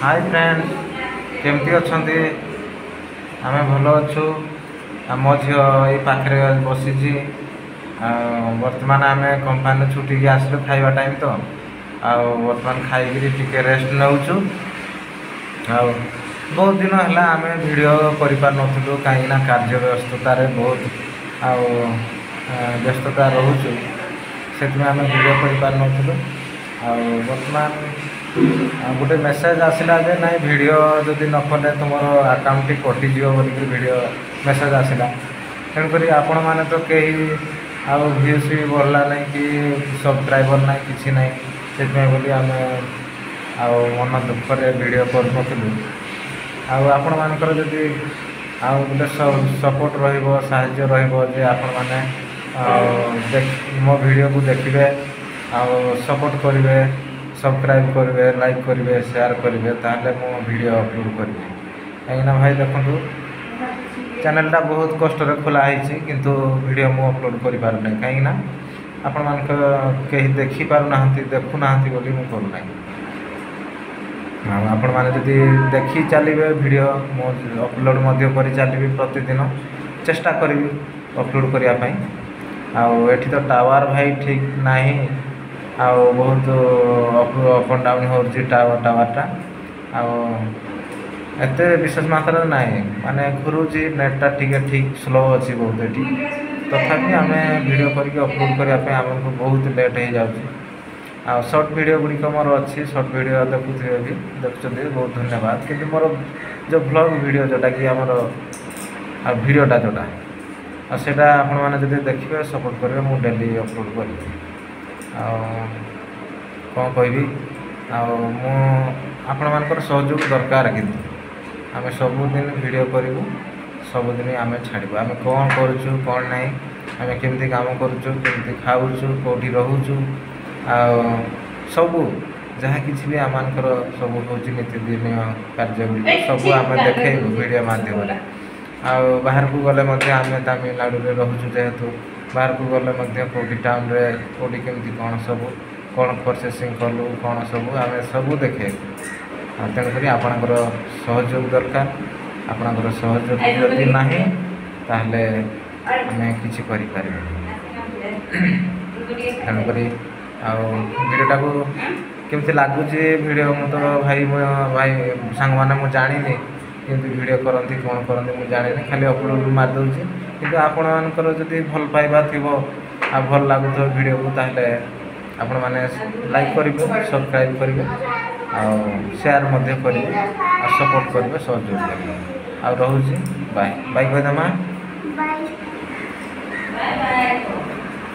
High friends, କେମିତି ଅଛନ୍ତି? ଆମେ ଭଲ ଅଛୁ। ଆମ ଝିଅ ଏଇ ପାଖରେ ବସିଛି। ଆଉ ବର୍ତ୍ତମାନ ଆମେ କମ୍ପାନୀରୁ ଛୁଟିକି ଆସିଲୁ, ଖାଇବା ଟାଇମ୍ ତ। ଆଉ ବର୍ତ୍ତମାନ ଖାଇକିରି ଟିକେ ରେଷ୍ଟ ନେଉଛୁ। ଆଉ ବହୁତ ଦିନ ହେଲା ଆମେ ଭିଡ଼ିଓ କରିପାରୁନଥିଲୁ, କାହିଁକିନା କାର୍ଯ୍ୟ ବ୍ୟସ୍ତତାରେ ବହୁତ ଆଉ ବ୍ୟସ୍ତତା ରହୁଛୁ, ସେଥିପାଇଁ ଆମେ ଭିଡ଼ିଓ କରିପାରୁନଥିଲୁ। ଆଉ ବର୍ତ୍ତମାନ ଗୋଟେ ମେସେଜ୍ ଆସିଲା ଯେ ନାଇଁ, ଭିଡ଼ିଓ ଯଦି ନ କଲେ ତୁମର ଆକାଉଣ୍ଟଟି କଟିଯିବ ବୋଲିକିରି ଭିଡ଼ିଓ ମେସେଜ୍ ଆସିଲା। ତେଣୁକରି ଆପଣମାନେ ତ କେହି ଆଉ ଭ୍ୟୁଜ୍ ବି ବଢ଼ିଲା ନାହିଁ କି ସବସ୍କ୍ରାଇବର୍ ନାହିଁ, କିଛି ନାହିଁ। ସେଥିପାଇଁ ବୋଲି ଆମେ ଆଉ ମନ ଦୁଃଖରେ ଭିଡ଼ିଓ କରୁନଥିଲୁ। ଆଉ ଆପଣମାନଙ୍କର ଯଦି ଆଉ ଗୋଟେ ସପୋର୍ଟ ରହିବ, ସାହାଯ୍ୟ ରହିବ ଯେ ଆପଣମାନେ ଆଉ ମୋ ଭିଡ଼ିଓକୁ ଦେଖିବେ ଆଉ ସପୋର୍ଟ କରିବେ, ସବସ୍କ୍ରାଇବ୍ କରିବେ, ଲାଇକ୍ କରିବେ, ସେୟାର କରିବେ, ତାହେଲେ ମୁଁ ଭିଡ଼ିଓ ଅପଲୋଡ଼ କରିବି। କାହିଁକିନା ଭାଇ ଦେଖନ୍ତୁ, ଚ୍ୟାନେଲଟା ବହୁତ କଷ୍ଟରେ ଖୋଲା ହେଇଛି, କିନ୍ତୁ ଭିଡ଼ିଓ ମୁଁ ଅପଲୋଡ଼ କରିପାରୁନାହିଁ, କାହିଁକିନା ଆପଣମାନଙ୍କ କେହି ଦେଖିପାରୁନାହାନ୍ତି, ଦେଖୁନାହାନ୍ତି ବୋଲି ମୁଁ କରୁନାହିଁ। ଆଉ ଆପଣମାନେ ଯଦି ଦେଖି ଚାଲିବେ ଭିଡ଼ିଓ, ମୁଁ ଅପଲୋଡ଼ ମଧ୍ୟ କରି ଚାଲିବି। ପ୍ରତିଦିନ ଚେଷ୍ଟା କରିବି ଅପଲୋଡ଼ କରିବା ପାଇଁ। ଆଉ ଏଠି ତ ଟାୱାର ଭାଇ ଠିକ୍ ନାହିଁ, ଆଉ ବହୁତ ଅପ୍ ଆଣ୍ଡ ଡାଉନ୍ ହେଉଛି ଟାୱାରଟା। ଆଉ ଏତେ ବିଶେଷ ମାତ୍ରାରେ ନାହିଁ, ମାନେ ଘୁରୁଛି ନେଟ୍ଟା ଟିକେ, ଠିକ୍ ସ୍ଲୋ ଅଛି ବହୁତ ଏଠି। ତଥାପି ଆମେ ଭିଡ଼ିଓ କରିକି ଅପଲୋଡ଼ କରିବା ପାଇଁ ଆମକୁ ବହୁତ ଲେଟ୍ ହେଇଯାଉଛି। ଆଉ ସର୍ଟ ଭିଡ଼ିଓ ଗୁଡ଼ିକ ମୋର ଅଛି, ସର୍ଟ ଭିଡ଼ିଓ ଦେଖୁଥିବେ ବି, ଦେଖୁଛନ୍ତି, ବହୁତ ଧନ୍ୟବାଦ। କିନ୍ତୁ ମୋର ଯେଉଁ ଭ୍ଲଗ୍ ଭିଡ଼ିଓ, ଯେଉଁଟାକି ଆମର ଆଉ ଭିଡ଼ିଓଟା ଯେଉଁଟା, ଆଉ ସେଇଟା ଆପଣମାନେ ଯଦି ଦେଖିବେ, ସପୋର୍ଟ କରିବେ, ମୁଁ ଡେଲି ଅପଲୋଡ଼ କରିବି। ଆଉ କ'ଣ କହିବି? ଆଉ ମୁଁ ଆପଣମାନଙ୍କର ସହଯୋଗ ଦରକାର, କିନ୍ତୁ ଆମେ ସବୁଦିନ ଭିଡ଼ିଓ କରିବୁ, ସବୁଦିନ ଆମେ ଛାଡ଼ିବୁ। ଆମେ କ'ଣ କରୁଛୁ, କ'ଣ ନାହିଁ, ଆମେ କେମିତି କାମ କରୁଛୁ, କେମିତି ଖାଉଛୁ, କେଉଁଠି ରହୁଛୁ, ଆଉ ସବୁ ଯାହା କିଛି ବି ଆମମାନଙ୍କର ସବୁ ହେଉଛି ନୀତିଦିନ କାର୍ଯ୍ୟ ଗୁଡ଼ିକ ସବୁ ଆମେ ଦେଖେଇବୁ ଭିଡ଼ିଓ ମାଧ୍ୟମରେ। ଆଉ ବାହାରକୁ ଗଲେ ମଧ୍ୟ, ଆମେ ତାମିଲନାଡ଼ୁରେ ରହୁଛୁ ଯେହେତୁ, ବାହାରକୁ ଗଲେ ମଧ୍ୟ କେଉଁଠି ଟାଉନରେ କେଉଁଠି କେମିତି କ'ଣ ସବୁ, କ'ଣ ପ୍ରୋସେସିଂ କଲୁ, କ'ଣ ସବୁ ଆମେ ସବୁ ଦେଖେଇବୁ। ଆଉ ତେଣୁକରି ଆପଣଙ୍କର ସହଯୋଗ ଦରକାର। ଆପଣଙ୍କର ସହଯୋଗ ଯଦି ନାହିଁ, ତାହେଲେ ଆମେ କିଛି କରିପାରିବୁନି। ତେଣୁକରି ଆଉ ଭିଡ଼ିଓଟାକୁ କେମିତି ଲାଗୁଛି ଭିଡ଼ିଓ, ମୁଁ ତ ଭାଇ, ମୋ ଭାଇ ସାଙ୍ଗମାନେ, ମୁଁ ଜାଣିନି କେମିତି ଭିଡ଼ିଓ କରନ୍ତି, କ'ଣ କରନ୍ତି ମୁଁ ଜାଣିନି, ଖାଲି ଅପଲୋଡ଼ ମାରିଦେଉଛି। କିନ୍ତୁ ଆପଣମାନଙ୍କର ଯଦି ଭଲ ପାଇବା ଥିବ ଆଉ ଭଲ ଲାଗୁଥିବ ଭିଡ଼ିଓକୁ, ତାହେଲେ ଆପଣମାନେ ଲାଇକ୍ କରିବେ, ସବସ୍କ୍ରାଇବ୍ କରିବେ ଆଉ ସେୟାର ମଧ୍ୟ କରିବେ ଆଉ ସପୋର୍ଟ କରିବେ, ସହଯୋଗ କରିବେ। ଆଉ ରହୁଛି, ବାଏ ବାଏ କହିଦେମା। ବାଏ। Bye bye.